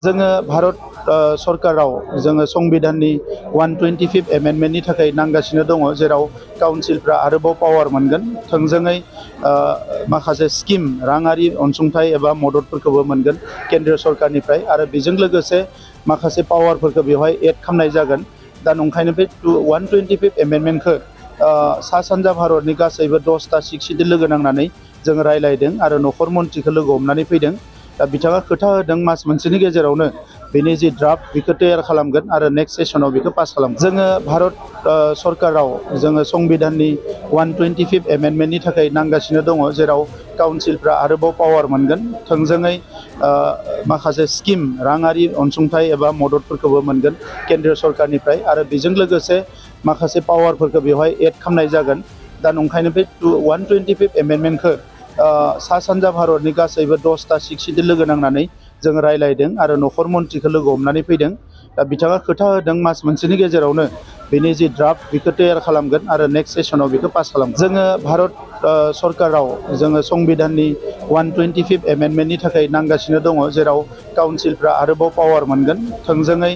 जोङो भारत सरकाराव जोङो संबिधाननि 125 एमेन्डमेन्टनि थाखाय नांगासिनो दङ, जेराव काउन्सिलफ्रा आरोबाव पावार मोनगोन, थोंजोङै माखासे स्किम राङारि अनसुंथाइ एबा मददफोरखौबो मोनगोन केन्द्र सरकारनिफ्राय, आरो बेजों लोगोसे माखासे पावारफोरखौ बेवहाय एड खालामनाय जागोन। दा नंखायनो बे 125 एमेन्डमेन्टखौ सा सानजा भारतनि गासैबो 10टा सिट लोगो नांनानै जों रायलायदों आरो नखर मन्थ्रिखौ लोगो हमनानै फैदों। दा बिथाङा खोथा होदों मास मोनसेनि गेजेरावनो बेनि जि ड्राफ्ट बेखौ तैयार खालामगोन आरो नेक्स्ट सेसनाव बेखौ पास खालामगोन। जोङो भारत सरकाराव जोङो संबिधाननि 125 एमेन्डमेन्टनि थाखाय नांगासिनो दङ, जेराव काउन्सिलफ्रा आरोबाव पावार मोनगोन, थोंजोङै माखासे स्किम राङारि अनसुंथाइ एबा मददफोरखौबो मोनगोन केन्द्र सरकारनिफ्राय, आरो बेजों लोगोसे माखासे पावारफोरखौ बेवहाय एड खालामनाय जागोन। दा नंखायनो बे 125 एमेन्डमेन्टखौ सा सानजा भारतनि गासैबो 10टा सिट लोगो नांनानै जों रायलायदों आरो नखर मन्थ्रिखौ लोगो हमनानै फैदों। दा बिथाङा खोथा होदों मास मोनसेनि गेजेरावनो बेनि जि ड्राफ्ट बेखौ तैयार खालामगोन आरो नेक्स्ट सेसनाव बेखौ पास खालामगोन। जोङो भारत सरकाराव जोङो संबिधाननि 125 एमेन्डमेन्टनि थाखाय नांगासिनो दङ, जेराव काउन्सिलफ्रा आरोबाव पावार मोनगोन, थोंजोङै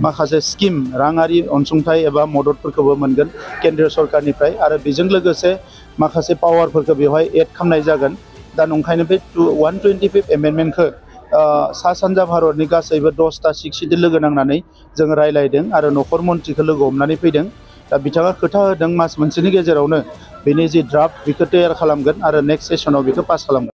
माखासे स्किम राङारि अनसुंथाइ एबा मददफोरखौबो मोनगोन केन्द्र सरकारनिफ्राय, आरो बेजों लोगोसे माखासे पावारफोरखौ बेवहाय एड खालामनाय जागोन। दा नंखायनो बे 125 एमेन्डमेन्टखौ सा सानजा भारतनि गासैबो 10टा सिट लोगो नांनानै जों रायलायदों आरो नखर मन्थ्रिखौ लोगो हमनानै फैदों। दा बिथाङा खोथा होदों मास मोनसेनि गेजेरावनो बेनि जि ड्राफ्ट बेखौ तैयार खालामगोन आरो नेक्स्ट सेसनाव बेखौ पास खालामगोन।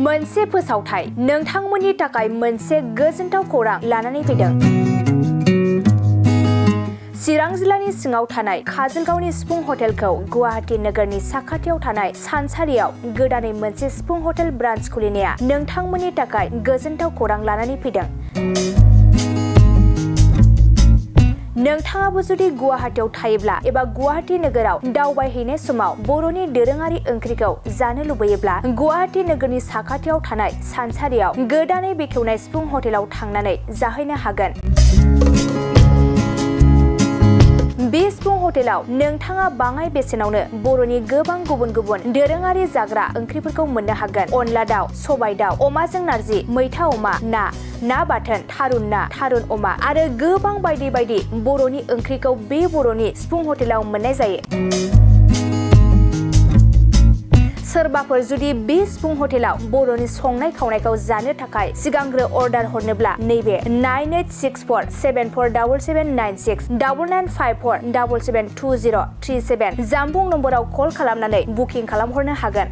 मोनसे फोसावथाय नोंथांमोननि थाखाय मोनसे गोजोनथाव खौरां लानानै फैदों। चिरां जिल्लानि सिङाव थानाय काजलगावनि सिफुं हटेलखौ गुवाहाटी नोगोरनि साखाथियाव थानाय सानसारियाव गोदानै मोनसे सिफुं हटेल ब्रान्च खुलिनाया नोंथांमोननि थाखाय गोजोनथाव खौरां लानानै फैदों। नोंथाङाबो जुदि गुवाहाटीयाव थायोब्ला एबा गुवाहाटी नोगोराव दावबायहैनाय समाव बर'नि दोरोङारि ओंख्रिखौ जानो लुबैयोब्ला गुवाहाटी नोगोरनि साखाथियाव थानाय सानसारियाव गोदानै बेखेवनाय सिफुं हटेलाव थांनानै जाहैनो हागोन। बे सिफुं हटेलाव नोंथाङा बाङाय बेसेनावनो बर'नि गोबां गुबुन गुबुन दोरोङारि जाग्रा ओंख्रिफोरखौ मोननो हागोन। अनला दाउ, सबाय दाउ, अमाजों नारजि, मैथा अमा, ना बाथोन, थारुन ना, थारुन अमा आरो गोबां बायदि बायदि बर'नि ओंख्रिखौ बे बर'नि सिफुं हटेलाव मोननाय जायो। सोरबाफोर जुदि बे सिफुं हटेलाव बर'नि संनाय खावनायखौ जानो थाखाय सिगांग्रो अर्डार हरनोब्ला नैबे 9864747796 9954772037 जानबुं नम्बराव कल खालामनानै बुकिं खालामहरनो हागोन।